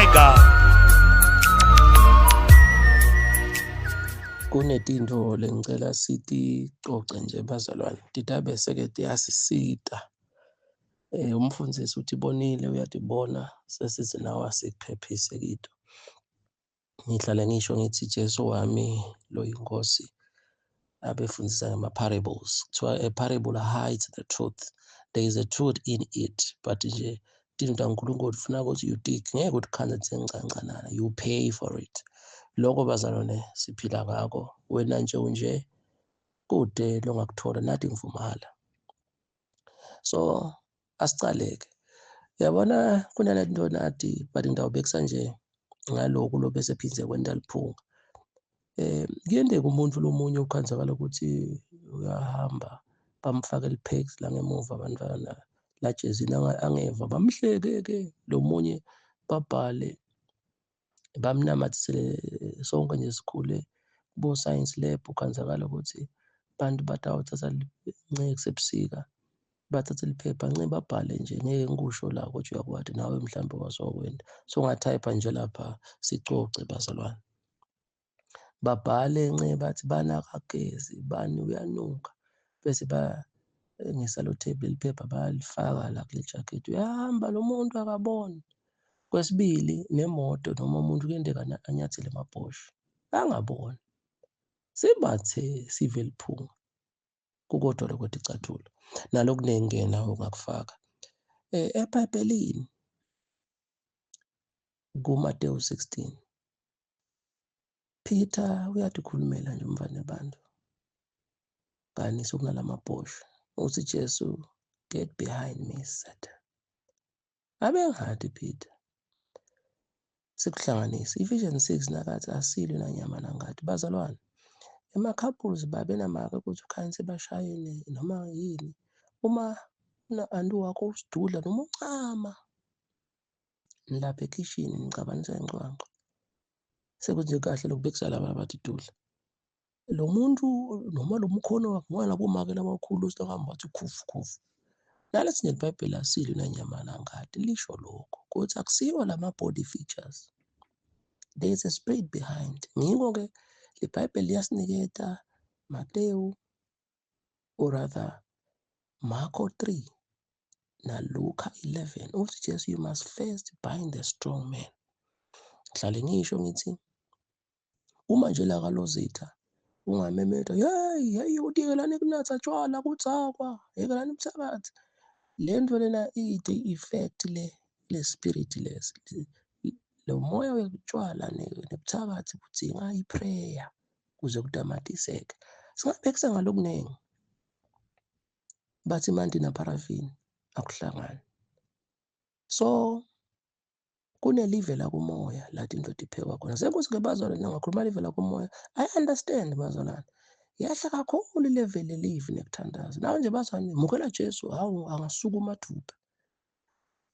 Omega. Kunetinto lengicela siticoce nje bazalwane, titabe seke tiyasisita. Umfundisi utibonile uyatibona, sesithi nawe asikuphephise kito. Ngihlale ngisho ngithi Jesu wami lo yinkosi abefundisa ngama-parables. Kuthiwa a parable hides the truth. There is a truth in it, but nje tinto taNkulunkulu ufuna ukuthi you dig, ngeke utikhandze tsencancanana, you pay for it. Lokho bazalwane siphila ngako. Wena nje unje kude longakuthola nathi ngivumala. So asicaleke. Uyabona kunalento nathi but ngitawubekisa nje ngaloku lo bese phindze kwenta liphunga. Kuyenteka umuntu lomunye ukhanzakala ukuthi uyahamba bamfake lipheks la ngemuva abantwana la jezini angeva bamhleke ke lo munye babhale bamnamathisele sonke nje sikhule kubo science lab ukhanzakala ukuthi bantu batawuthatha nceke kusebusika bathathe liphepha nce babhale nje ngeke ngikusho la kodwa uyakwati nawe mhlawumbe wasokwenda so ungathayipha nje lapha sicoce bazalwane babhale nce bathi bani akagezi bani uyanuka bese ba ngesalotape leli phepha bayalifaka la kule jacket uyahamba lo muntu akaboni. Kwesibili nemoto noma umuntu kuyenteka anyathele amabhosha angaboni sibathe sive liphunga kukodwa lokho ticathulo nalokunengi nawe ungakufaka. EBhayibhelini kuMateyu 16 Peter uyatikhulumela nje umfana abantu kani sokunalamabhosha uthi Jesu get behind me Satan. Abengadi Peter sikuhlanganise Ephesians 6 nakathi asilwe nanyama nangati bazalwane ema-couples babe namaka ukuthi ukhanse bashayene noma yini uma na-anti wakho usidudla noma uncama nilapha ekhishini nicabanisa incwanqa sekuthi kahle lokubekisa laba abathi dudla lo muntu noma lo mkhono wakhe ngoba labomake labakhulu usahamba bathi khufu khufu. Nalesinye iBhayibheli asilwi nanyama nangati lisho lokho ukuthi akusiwo lama body features, there is a spirit behind. Ngiko-ke liBhayibheli liyasiniketa Mateyu or rather Marko 3 na Luka 11 uthi Jesu you must first bind the strong man. Ngihlale ngisho ngithi uma nje la kalozitha ungamemeta hey hey udikelani kunatha tshwala kudzakwa yekelani ubuthakathi le nto lena iyide effect le spirit lesi lo moya wetshwala nebuthakathi kudzinga iprayer kuze kudamatiseke. Singabhekisa ngalokuningi bathi manti naparafini akuhlangani. So kunelive la kumoya lathi into iphekwa khona sekuthi ke bazalwane nangakhuluma live la kumoya I understand bazalwane yahla kakhulu ilevel elive nekuthandaza nawe nje bazalwane mukela Jesu hawu angasuka umaduphe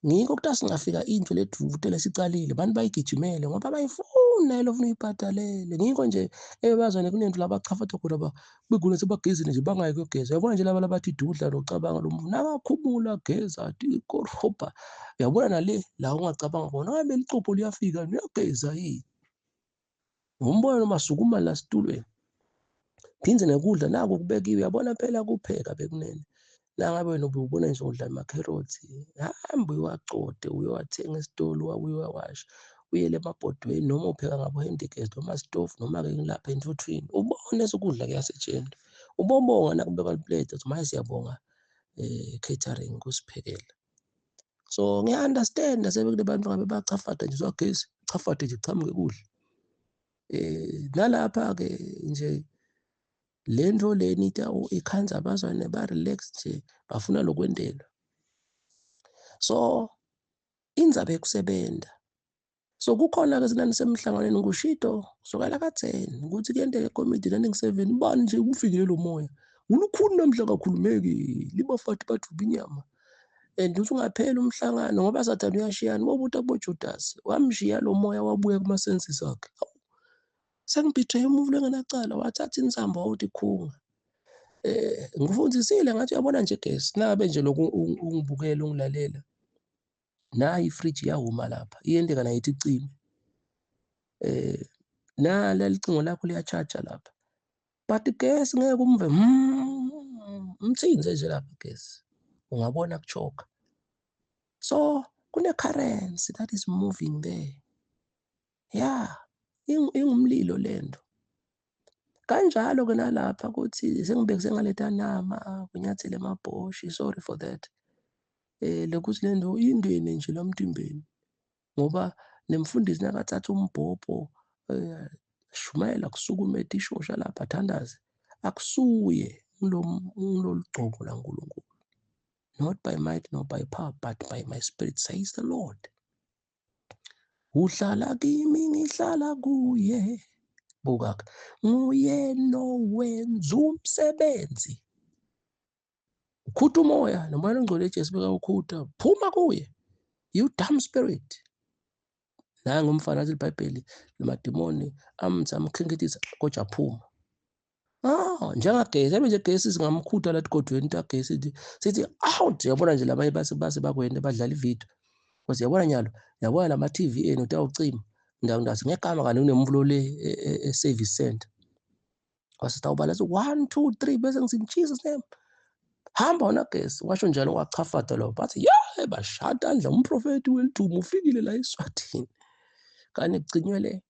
ngikho kuthi singafika into leduvute lesicalile abantu bayigijimele ngoba bayifuna lo ufuna uyibhadalele. Ngikho nje ebazwane kunento labachafatha khona begula sebagezile nje bangayi kuyogeza. Uyabona nje laba labathi idudla locabanga lo muntu nakakhumula geza ikorobha uyabona nale la ungacabanga khona ngabe licopho liyafika uyageza yini umbona noma sukuma la situlweni phindze nekudla naku kubekiwe uyabona phela kupheka bekunene. Nangabe wena ububona nje udla amakherothi hamba uyowacode uyowathenga esitolo uyowawasha uyele emabhodweni noma upheka ngabo handy gas noma stove noma ke ngilapha enthuthwini ubone sokudla kuyasetshenzwa ubobonga nakubekwa liplate uthi maye siyabonga catering kusiphekela. So ngiya-understand sebekule bantu ngabe bachafada nje uzwagesi chafade nje chamuke kudla nalapha ke nje lento leni ita ikhanza abazwane ba relax nje bafuna lokwendelwa. So indzaba yokusebenza so kukhona ke sinani semhlanganweni ngushito kusukela kadzeni ukuthi kuyenteka ekomiti 97 bani nje ufikile lo moya ulukhuni namhla kakhulumeki libafati bathuba inyama and uthi ungaphela umhlangano ngoba Sathane uyashiyana wabuta kuboJudas wamshiya lo moya wabuya kuma senses akhe sengibetray umuntu engenacala wathatha insambo wawuthi khunga. Ngifundisile ngathi uyabona nje guys nangabe nje lokhu ungibukela ungilalela Nayi ifriji iyawuma lapha, iyenteka nayo ithi icime. Nala licingo lakho liya-charge lapha. But gesi ngeke umve umthinze nje lapha gesi. Ungabona kuchoka. So kune-currency that is moving there. Yeah, ingumlilo lento. Kanjalo ke nalapha kuthi sengibekise ngaleta nama kunyathele emabhoshi, sorry for that. Lokuthi lento ingene nje lamtimbeni ngoba nemfundisi nakathatha umbhobho shumayela kusukume tishosha lapha athandaze, akusuye ngilolu gcobo laNkulunkulu. Not by might nor by power, but by my spirit, says the Lord. Uhlala kimi, ngihlala kuye. Buka, nguye nowenza umsebenzi. Ukhutha umoya, nomoya ongcwele Jesu bekawukhutha, phuma kuye. You damn spirit. Nangu umfana athi iBhayibheli lamadimoni amthi amkhinkithisa kodwa aphuma. Njengagesi, abe nje gesi singamkhutha lathi kodweni tagesi sithi out. Yabona nje labanye base bakwenda badlala ividiyo. Because yabona nyalo, yabona lama TV enu utawucima. Ndawo ngegama kanti unemvulo le e-service center. Kwase sitawubala 1 2 3 bese ngithi in Jesus name. Hamba wona gesi, washo njalo wachafata lo. Bathi yeah, bashada ndla umprofeti welithumu ufikile la eSwatini. Kani kucinywe le.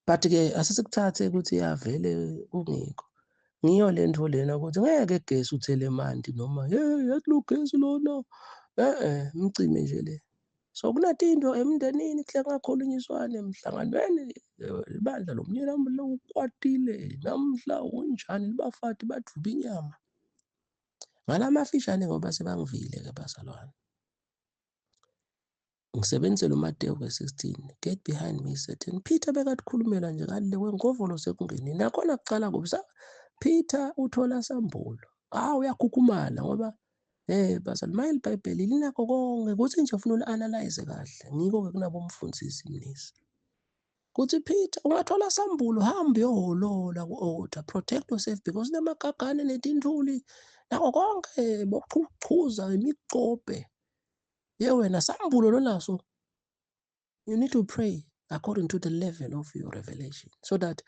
But ke asesikuthathe ukuthi yavele kungikho. Ngiyo lento lena ukuthi ngeke gesi uthele emanti noma hey yathi lo gesi lona mcime nje le. So kunatinto emndenini kuhle kungakhulunyiswana emhlanganweni libandla lomnyeni ukwatile namhla unjani libafati badvuba inyama. Ngalamafishane ngoba sebangivile ke bazalwane. Ngisebenzise uMateyu 16, get behind me Satan. Peter bekatikhulumela nje ngale kwengovolo sekungenini. Nakhona kucala kubi Peter uthola sambulo. Uyakhukhumala ngoba bazalwane maye iBhayibheli linakho konke kuthi nje ufuna uli-analyze kahle. Ngiko ke kunabo umfundisi mnisi. Kuthi Peter ungathola sambulo hamba uyoholola ku-altar, protect yourself because namagagane netintuli nako konke bokuchuza imigcobhe. Ye wena sambulo lonaso. You need to pray according to the level of your revelation so that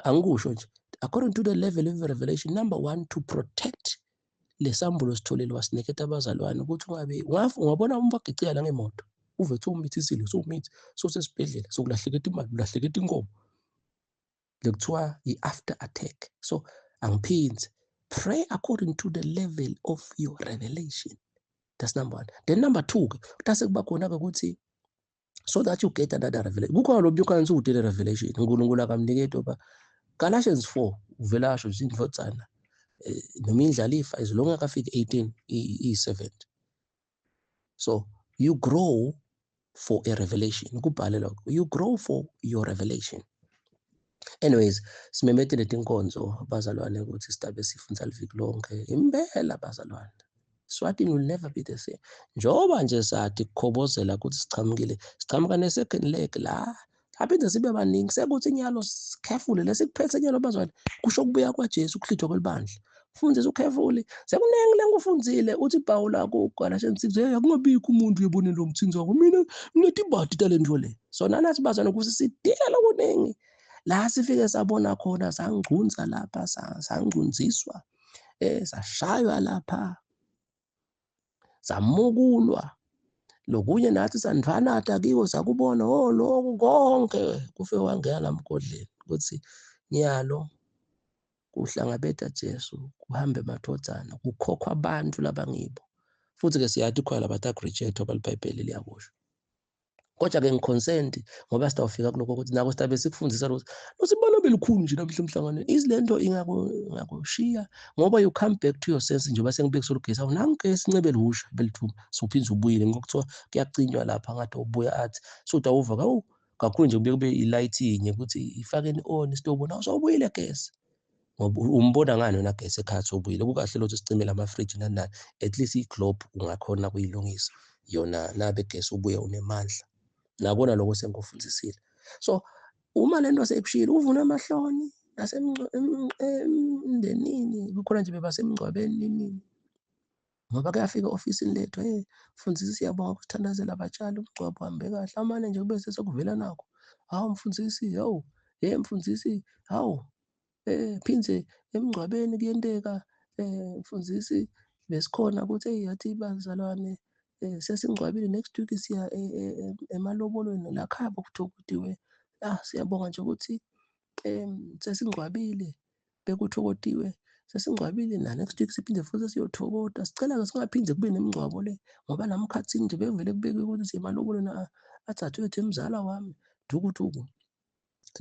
angikusho nje according to the level of your revelation, number one, to protect lesambulo sitholile wasiniketa abazalwane ukuthi ungabe ungabona umuntu agicika la ngemoto uve kuthiwa umithisile usumithi sosesibhedlela sokulahleketa imali ulahleketa inkomo lekuthiwa i-after attack. So angiphinzi, pray according to the level of your revelation. That's number one. Then number two ke kutase kuba khona ke ukuthi so that you get another revelation. Kukhona lo mntu ude le revelation uNkulunkulu akamniketi oba Galatians 4 uvela asho nje indvodzana noma indlalifa as long akafiki 18 i-70. So you grow for a revelation. Kubhale lokho. You grow for your revelation. Anyways, simemetele tinkonzo bazalwane ukuthi sitabe sifundza liviki lonke. Impela bazalwane. Swatini will never be the same. Njengoba nje sathi kukhobozela ukuthi sichamukile, sichamuka ne second leg la. Aphinde sibe baningi sekuthi nyalo careful lesikuphethe nyalo bazalwane kusho kubuya kwaJesu ukuhlithwa kwelibandla. Fundisa ucareful. Sekuningi lengufundzile uthi Paul ku Galatians 6 hey akungabikho umuntu uyeboneni lo mthinzi wakho mina nginetibadi talento le. So nanathi bazalwane ukuthi sidila lokuningi. La sifike sabona khona sangcunza lapha sangcunziswa sashaywa lapha samukulwa lokunye nathi sandvanata kiko sakubona lokhu konke kufe wangena lamgodleni ukuthi nyalo kuhlangabeta Jesu kuhambe emadvodzana kukhokhwa abantu labangibo futhi ke siyathi khona labatagriject abalibhayibheli liyakusho. Kodwa ke ngiconsent ngoba sitawufika kuloko ukuthi nako sitabe sikufundisa ukuthi nosibona belikhulu nje namhla emhlanganweni izilento ingakushiya ngoba you come back to your senses njengoba sengibekisela ugesi awunangigesi incebe lihusha belithuma sophinza ubuyile ngokuthiwa kuyacinywa lapha ngathi ubuya athi so utawuva kakhulu nje kube ilight inye ukuthi ifakeni on sitobona usawubuyile gesi ngoba umbona ngani wena gesi ekhaya ubuyile. Kukahle lokho sicimela ama fridge nani nani, at least iglobe ungakhona kuyilungisa yona nabe gesi ubuye unemandla. Nabona lokho sengikufundisile. So uma lento seyikushilo uvuna amahloni nasemndenini kukhona nje bebasemngcwabeni nini. Ngoba kuyafika e-ofisini lethu, hey mfundisi siyabonga ukusithandazela abatshali, umngcwabo uhambe kahle, amane nje kube sekuvela nakho. Hawu mfundisi, hawu, hey mfundisi, hawu, phindze emngcwabeni kuyenteka, mfundisi besikhona ukuthi hey yathi bazalwane sesingcwabile next week siya emalobolweni la khaya bokuthokotiwe. Ah siyabonga nje ukuthi sesingcwabile bekuthokotiwe sesingcwabile na next week siphinde futhi siyothokota. Sicela-ke singaphinde kube nemingcwabo le ngoba namkhathini nje bekuvele kubekwe ukuthi siye emalobolweni athathwe ethi emzala wami dukuduku.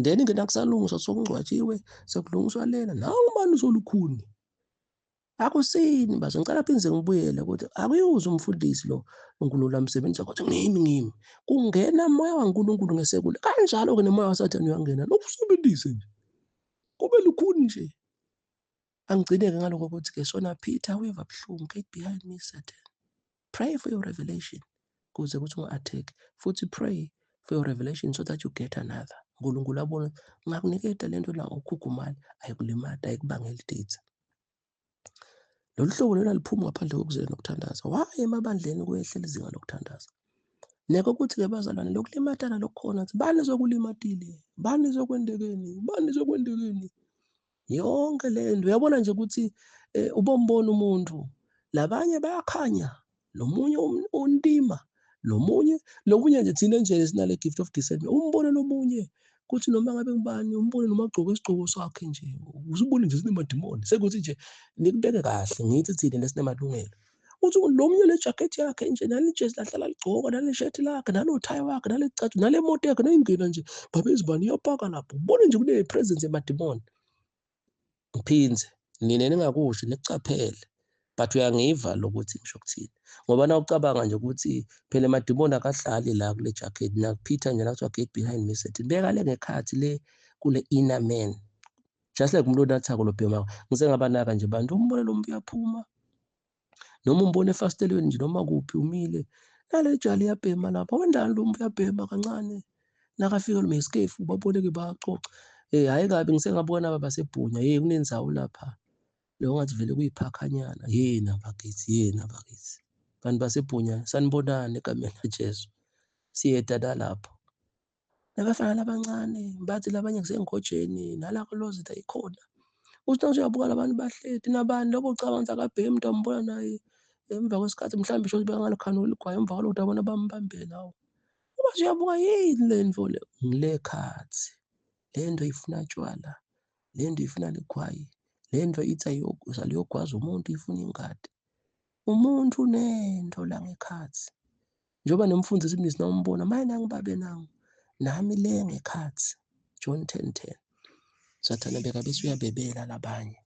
Then ke nakusalungiswa sokungcwatshiwe sekulungiswa lena nawu mani usolukhuni. Akusini bazo, ngicela phinde ngibuyele ukuthi akuyuze umfundisi lo uNkulunkulu amsebenzisa kodwa ngimi kungena moya waNkulunkulu ngesekule kanjalo ke nemoya waSathane uyangena lokusebenzise nje kube lukhuni nje. Angigcineke ngaloko ukuthi ke sona Peter weva buhlungu, get behind me Satan. Pray for your revelation kuze kuthi unga-attack, futhi pray for your revelation so that you get another. uNkulunkulu abone ngakuniketa lento la ukugugumala ayikulimata ayikubangela idata. Lolu hlobo lona liphuma ngaphandle kokuzela nokuthandaza. Why emabandleni kwehla izinga lokuthandaza? Neko ukuthi ke bazalwane lokulimatana lokukhona ukuthi bani sokulimatile, bani sokwendekeni, bani sokwendekeni. Yonke le nto uyabona nje ukuthi ubombona umuntu labanye bayakhanya, lomunye untima, lomunye lomunye nje thina nje sinale gift of discernment. Umbone lomunye kuthi noma ngabe ngubani umbone noma agqoke isigqoko sakhe nje usubone nje sinemadimoni sekuthi nje nikubeke kahle ngithi thina lesinemalungelo. Uthi lomunye le jacket yakhe nje nale jezi lahlala ligcoka nale shirt lakhe nalo tie wakhe nale cathu nale moto yakhe nayingena nje babezibani iyapaka lapho ubone nje kune presence yemadimoni. Ngiphinze nina ningakusho nikucaphele but uyangiva lokuthi ngisho kuthini ngoba na ucabanga nje ukuthi phela emadimoni akahlali la kule jacket na Peter nje nakuthiwa get behind me Satan beka le ngekhathi le kule inner man just like umuntu onathako lobhema ngisengabanaka nje bantu umbone lo muntu uyaphuma noma umbone efastelweni nje noma kuphi umile nale jali iyabhema lapha wendani lo muntu uyabhema kancane nakafika lo escape babone ke bayacoca. Hayi kabi ngisengabona abasebhunya hey kunenzawo lapha lo ngathi vele kuyiphakhanyana yena bakithi yena bakithi bantu basebhunya sanibonani egameni laJesu siyeda lapho nabafana labancane bathi labanye kusengojeni nala closet ayikhona uthi uyabuka labantu bahleti nabani lobo ucabanga akabhemi umuntu ambona naye emva kwesikhathi mhlawumbe isho bengalokhana uligwayo emva kwalokho abona bambambe nawo uma uyabuka yini le nto le ngile khathi le nto ifuna tshwala le nto ifuna ligwayi le nto ithi ayiyogwaza umuntu ifuna ingadi umuntu unento la ngekhathi njengoba nomfundisi mnisi nawumbona maye nangibabe nangu nami le ngekhathi John 10:10 Sathane beka bese uyabebela labanye.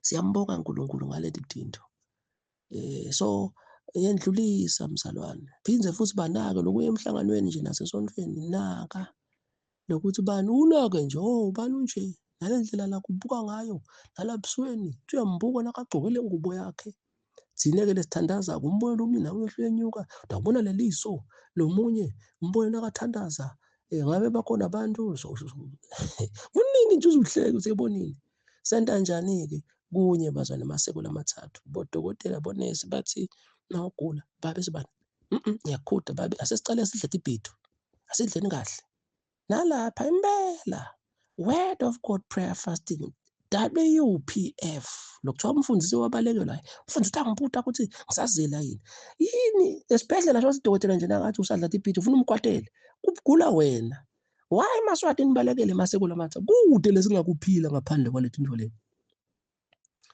Siyambonga uNkulunkulu ngaleti tinto. So yendlulisa mzalwane phindze futhi banake lokuya emhlanganweni nje nasesontweni naka lokuthi bani unake nje oh bani unje nalendlela la kubuka ngayo nalabusweni uyambuka nakagqokele ingubo yakhe. Thina ke lesithandaza umbone lomunye nawe uyehluyenyuka udabona leliso lomunye umbone nakathandaza ngabe bakhona abantu kuningi nje uzuhleke usebonile. Senta njani ke kunye bazwane maseko lamathathu bodokotela bonesi bathi nawugula babe sibani ngiyakhuda babe asesicale sidle ibhido asidleni kahle nalapha impela word of God prayer fasting WPF lokuthiwa umfundisi wabalekelwa umfundisi uthi angibuta ukuthi ngisazela yini yini esibhedlela sho sidokotela nje nangathi usadla ibhido ufuna umkwatele kugula wena why maswati nibalekele maseko lamatha kude lesingakuphila ngaphandle kwaleti nto le.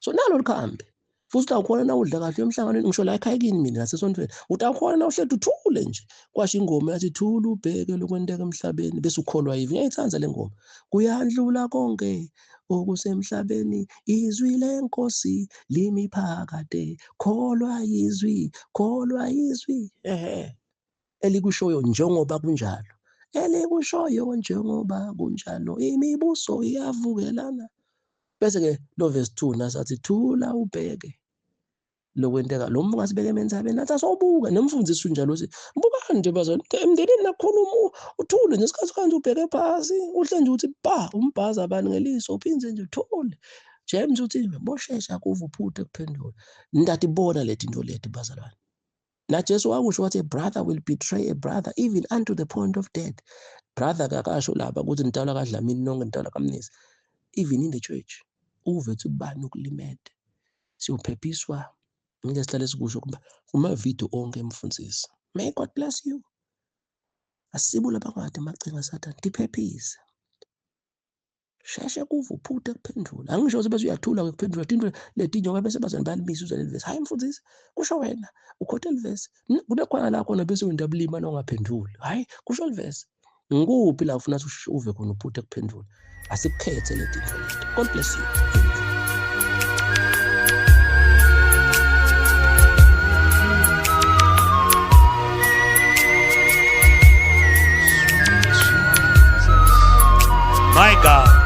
So nalo likhambe futhi utawukhona na udla kahle emhlanganweni ngisho la ekhaya kini mina nasesontweni utawukhona na uhleti uthule nje kwasho ingoma yathi thula ubheke lokwenteka emhlabeni bese ukholwa yivi. Ngiyayithanda le ngoma kuyandlula konke okusemhlabeni izwi lenkosi limi phakade kholwa izwi kholwa izwi elikushoyo njengoba kunjalo elikushoyo njengoba kunjalo imibuso iyavukelana. Bese ke lo verse 2 nasathi thula ubheke lokwenteka lo muntu ngasibeke emenzabeni nathi asobuka nomfundisi unjalo uthi bukani nje bazalwane emndenini nakhuluma uthule nje isikhathi kanje ubheke phasi uhle nje uthi ba umbhaza abantu ngeliso uphinde nje uthule James uthi boshesha kuva uphuthe kuphendula. Ndatibona leti nto leti bazalwane. NaJesu wakusho wathi a brother will betray a brother even unto the point of death. Brother kakasho lapha ukuthi nitawula kaDlamini nonke nitawula kaMnisi. Even in the church uve ukuthi ubani ukulimede. Siyophephiswa ngeke sihlale sikusho kuma-video onke emfundisi. May God bless you. Asibula bangadi amaqhinga Sathane. Tiphephise. Sheshe kuva uphuthe kuphendula. Angisho ukuthi bese uyathula ukuphendula tinto letinye ngoba bese bazani balimisa uzwa leli vesi. Hayi mfundisi, kusho wena ukhothe leli vesi. Kunekhona la khona bese wendabulima nongaphenduli. Hayi kusho leli vesi. Ngikuphi la ufuna uve khona uphuthe kuphendula? Asikukhethe le tinto leti. God bless you. My God.